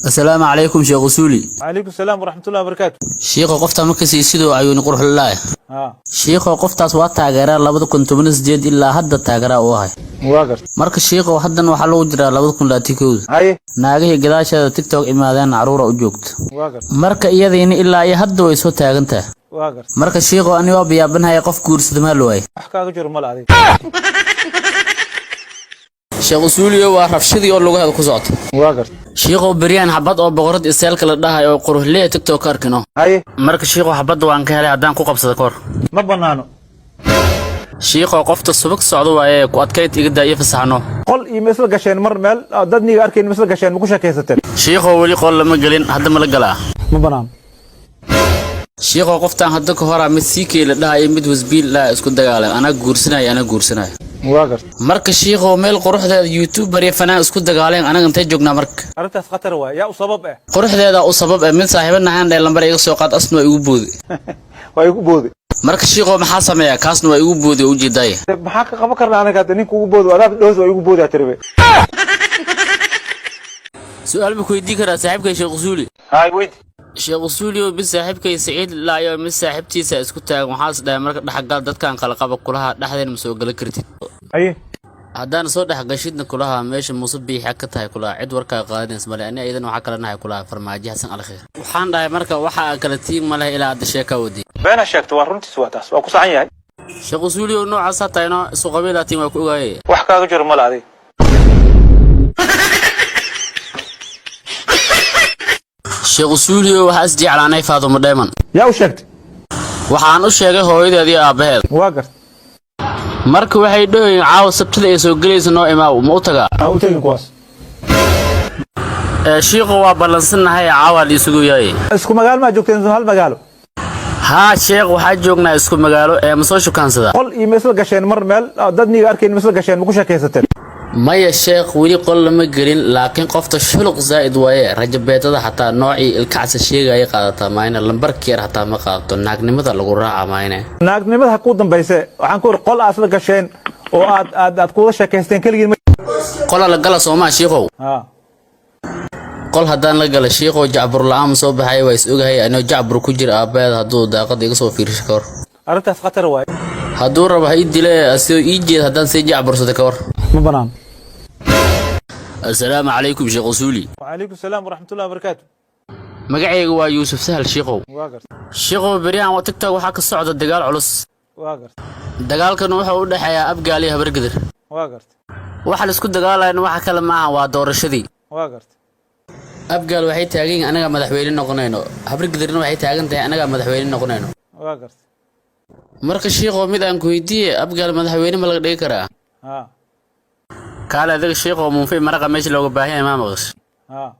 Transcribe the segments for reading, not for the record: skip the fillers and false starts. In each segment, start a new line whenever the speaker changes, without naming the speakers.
Asalaamu calaykum, Sheekh Usuuli.
Calaykum salaam waraxmatullahi wabarakaatu.
Shiikho, qofta markasii sidoo ayuuni qurxullaah. Shiikho, qoftaas waa taageeraa, 2018 ilaa hadda taageeraa u ahay.
Waa garta.
Marka shiikho, haddan waxaa lagu jiraa 2021. Naagihii gadaasheeda TikTok imaadeen, caruura u joogta.
Waa garta.
Marka iyadiina ilaa iyo hadda way soo taagan tahay.
Waa garta.
Marka shiikho, ani waa biyaabanhaya, qof guursada maa la waayay?
Wax kaaga jiro male adiga.
Sheekh Usuuliyo, waa rabshadii oo lugaheeda ku socota.
Waa garta.
Shiikhow, beryaan xabad oo boqorad iseelka la dhahay oo quruxlee TikTok ka arkino. Marka shiikhow, xabadda waan ka helay, haddaan ku qabsada kahor?
Ma banaano.
Shiikhow, qofta subag socdo waaye, ku adkayd iga daa iyo fasaxno.
Qol iyo ma isla gasheen mar meel dad niga arkayn ma isla gasheen, ma ku sheekaysateen?
Shiikhow, weli qol lama gelin, hadda ma la galaa?
Ma banaano.
Shiikhow, qoftaan hadda ka horaa mid siikey la dhahayo, mid wasbiil la isku dagaaleen, anaa guursanaya, anaa guursanaya.
Waa garta.
Marka shiikhow, meel quruxdeeda youtuber iyo fanaan isku dagaaleen, anaga intay joognaa marka?
Arrintaas khatar waay, yaa u sabab eh?
Quruxdeeda u sabab eh. Mid saaxiibo nahaan dhee, lambar iga soo qaad, asna waa igu boodi.
Waa igu boodi.
Marka shiikhow, maxaa sameeyaa? Kaasna waa igu boodi oo ujeedaaye.
Maxaa ka qaban karnaa anaga hadda ninka ugu boodi adaad dhoos waa igu boodi tiribe.
Su-aal ma ku weydiin karaa, saaxiibkay Sheekh Usuuli?
Hay, weydi.
Sheekh Usuuli oo mid saaxiibkay Siciid laayo, mid saaxiibtiisa isku taagan, waxaa is dhahay marka dhexgal dadkan kala qaba kulaha, dhexdeena ma soo gala kartid. Haddaan soo dhex gashidna kulaha, meesha Muuse Biixa ka tahay kulaha, cid warkaa qaadanaysa male. Ani ayadana waxaa kala nahay kulaha Farmaajo Xasan Alkhiir. Waxaan dhahay marka waxa kala tiig ma leh ilaa hadda sheekaa wadi.
Beena sheegta, waa runtiis, waa taas, waa ku saxan yahay.
Sheekh Usuuli oo noocaas tahayno, isu qabiilaatiin waa ku ogaaye.
Wax kaaga jiro male adiga.
Sheekh Usuuli oo waxaa is jeclaanay Faadumo Dheeman.
Yaa u sheegtay?
Waxaan u sheegay hooyadeed iyo aabbaheed.
Waa garta.
Marka waxay dhowayiin caawa Sabtida ay soo gelaysa noo imaaw, ma u tagaa?
Ha u tegin kuwaas.
Ee shiiqo, waa ballansannahay, caawa la isugu yahay.
Isku magaalo maa joogteen, hal magaalo?
Haa sheekh, waxaa joognaa isku magaalo, ee ma soo shukaansadaa?
Qol iyo ma isla gasheen mar meel dad niga arkayn ma isla gasheen, ma ku sheekaysateen?
Maya sheekh, weli qol lama gelin, laakiin qofta shuluq zaa'id waaye, rajabeetada xataa noocii ilkacsa sheegaya qaadataa maayne, lambarkeer xataa ma qaadato, naagnimada lagu raaca maayne.
Naagnimada ha kuu dambayse, waxaan ku iri qol aad isla gasheen oo aad kuwada sheekaysteen keligiin ma?
Qola la gala soomaa, shiikhow?
Ha.
Qol haddaan la gala shiikhow, jacbur la'aan ma soo baxay? Waa is ogahay, anoo jacbur ku jira aabbaheed hadduu daaqada iga soo fiirsho ka hor?
Arrintaas khatar waaye.
Hadduu rabo ha ii dile, asigoo ii jeed haddaan sii jacbursada ka hor?
Ma banaan.
Assalaamu calaykum, Sheekh Usuuli.
Wacalaykum salaam waraxmatullahi wabarakaatu.
Magacayga waa Yuusuf Sahal, shiikhow.
Waa garta.
Shiikhow, beryahan waa TikTok waxaa ka socda dagaal culus.
Waa garta.
Dagaalkan wuxuu u dhexeeyaa Abgaal iyo Habargadir.
Waa garta.
Waxa la isku dagaalayana waxa kale maaha, waa doorashadii.
Waa garta.
Abgaal waxay taagan yihiin anagaa madaxweyne noqonayno, Habargadirna waxay taagan tahay anagaa madaxweyne noqonayno.
Waa garta.
Marka shiikhow, mid aan ku weydiiye, Abgaal madaxweyne ma laga dhigi karaa?
Ha.
Kaale adiga shiikhow, muunfi maraqa meesha looga baahan yahay maa maqash?
Ha.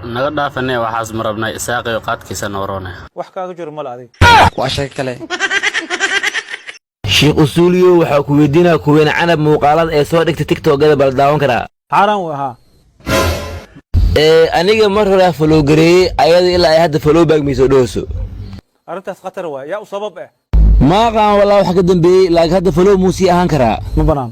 Naga dhaafane, waxaas ma rabnay, isaaqiyo qaadkiisa nooroone.
Wax kaaga jiro male adiga.
Waa sheeko kale.
Sheekh Usuuliyo, waxaa ku weydiinaa, kuweyne Canab muuqaalada ee soo dhigta TikTokada bal daawan karaa?
Xaaraan wey, haa.
Ee aniga mar horaa follow gareeyey ayada, ilaa ay hadda follow back maysoo dhahayso.
Arrintaas khatar waaye, yaa u sabab eh?
Maaqaan walaa wax ka dambeeyey, laakiin hadda follow muu sii ahaan karaa?
Ma banaan.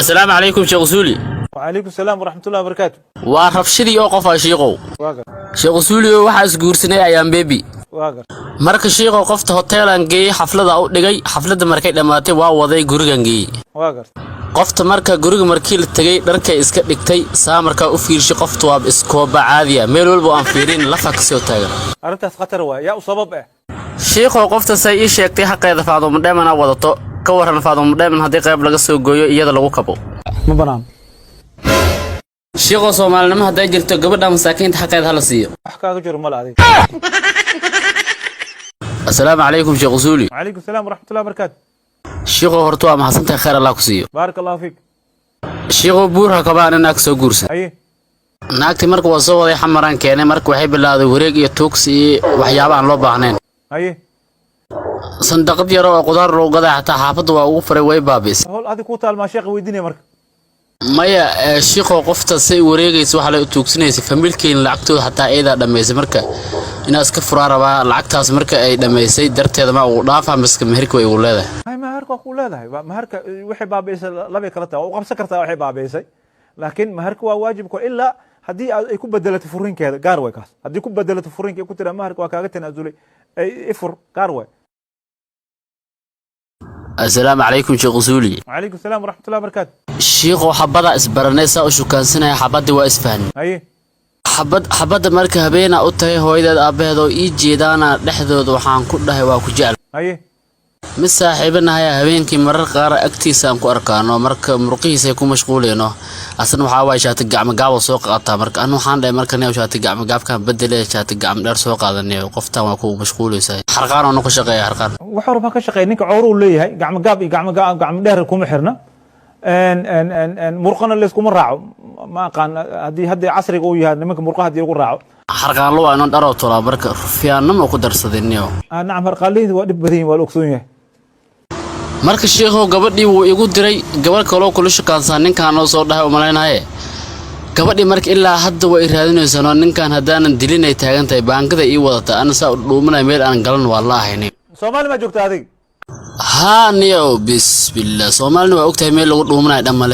Asalaamu calaykum, Sheekh Usuuli.
Wacalaykum salaam waraxmatullahi wabarakaatu.
Waa rabshadii oo qofaa, shiikhow.
Waa garta.
Sheekh Usuuli, waxaa isguursanay Ayaan Bebi.
Waa garta.
Marka shiikhow, qofta hoteelaan geeyey, xaflada u dhigay, xafladda markay dhammaatay waa waday, gurigan geeyey.
Waa garta.
Qofta marka guriga markii la tegey, dharkay iska dhigtay, saa markaa u fiirshay, qofta waa iskooba caadiya, meel walba aan fiirin lafa kasoo taagan.
Arrintaas khatar waaye, yaa u sabab eh?
Shiikhow, qofta say ii sheegtay xaqeeda Faadumo Dheemana wadato. Ka waran Faadumo Dheeman haddii qayb laga soo gooyo, iyada lagu kabo?
Ma banaan.
Shiikhow, soomaalinimo hadday jirto, gabadha masaakiinta xaqeeda hala siiyo.
Wax kaaga jiro male adiga.
Assalaamu calaykum, Sheekh Usuuli.
Wacalaykum salaam waraxmatullahi wabarakaatu.
Shiikhow, horta waa mahadsantahay, khayr Allah ku siiyo.
Baaraka allahu fiik.
Shiikhow, buurha kabaan inaag soo guursan. Naagtii marka waa soo waday, Xamaraan keenay, marka waxay bilaawday wareeg iyo tuugsi iyo waxyaaba aan loo baahnayn. Sandaqad yar oo qudaar lagu gadaa xataa xaafadda waa ugu furay, way baabi'isay.
Howl adi kuu taalmaa sheekha weydiinaya marka.
Maya ee, shiikhow, qofta say wareegaysa waxaa la tuugsanaysa familkeyn, lacagtooda xataa iyadaa dhammaysay, marka inaa iska furaa rabaa, lacagtaas marka ay dhammaysay darteeda ma ugu dhaafaa miska meherka way igu leedahay?
Hay, maharka waa kuu leedahay. Maharka waxay baabi'isay labay kala tahay, waa u qabsan kartaa waxay baabi'isay, laakiin maharka waa waajib ko ilaa Haddii ay ku bedelato furinkeeda, gaar way kaas. Haddii ku bedelato furinka, ay ku tiraa maharka waa kaaga tanaasulay, ay ifur, gaar way.
Assalaamu calaykum, Sheekh Usuuli.
Calaykum salaam waraxmatullahi wabarakaatu.
Shiikhow, xabada isbaranay, saa u shukaansanaya, xabadii waa isfahn. Xabad xabadda marka habeena u tagay hooyadeed, aabbaheed oo ii jeedaana dhexdooda waxaan ku dhahay waa ku jecel. Mid saaxiibanahay habeenkii marar qaar agtiisa aan ku arkaano, marka murqihiisa ku mashquuleyno, asna waxaa waay shaati gacmo gaaba soo qaataa. Marka anu waxaan dhahay, marka nin shaati gacmo gaabkan bedele, shaati gacmo dheer soo qaadanayo, qoftan waa ku mashquuleysaa. Xarqaan oo ka shaqeeya, xarqaan.
Wax horba ka shaqeey. Ninka cowru leeyahay, gacmo gaab iyo gacmo dheer kuma xirna, murqana layskuma raaco. Ma aqaan haddii casriga uu yahay nimanka murqaha haddii lagu raaco.
Xarqaanlo waa inoo dharoo tolaa, marka rufiyaannimo ku darsaday niyo.
Ah, nacam, harqaanleyda waa dhib badan yihin, waa la ogsoon yahay.
Marka sheikhow, gabadhii wuu igu diray, gabadh kaloo kula shukaansaa ninkaan noo soo dhahay umalaynaye. Gabadhii marka ilaa hadda waa i raadinaysanoo ninkaan haddaanan dilin ay taagan tahay, baangada ii wadata, ana saa u dhuumanaya, meel aan galan waa la ahaynay.
Soomaali maa joogta adig?
Haa niyow, bisbillah, Soomaalina waa ogtahay, meel lagu dhuumanayo dhan male.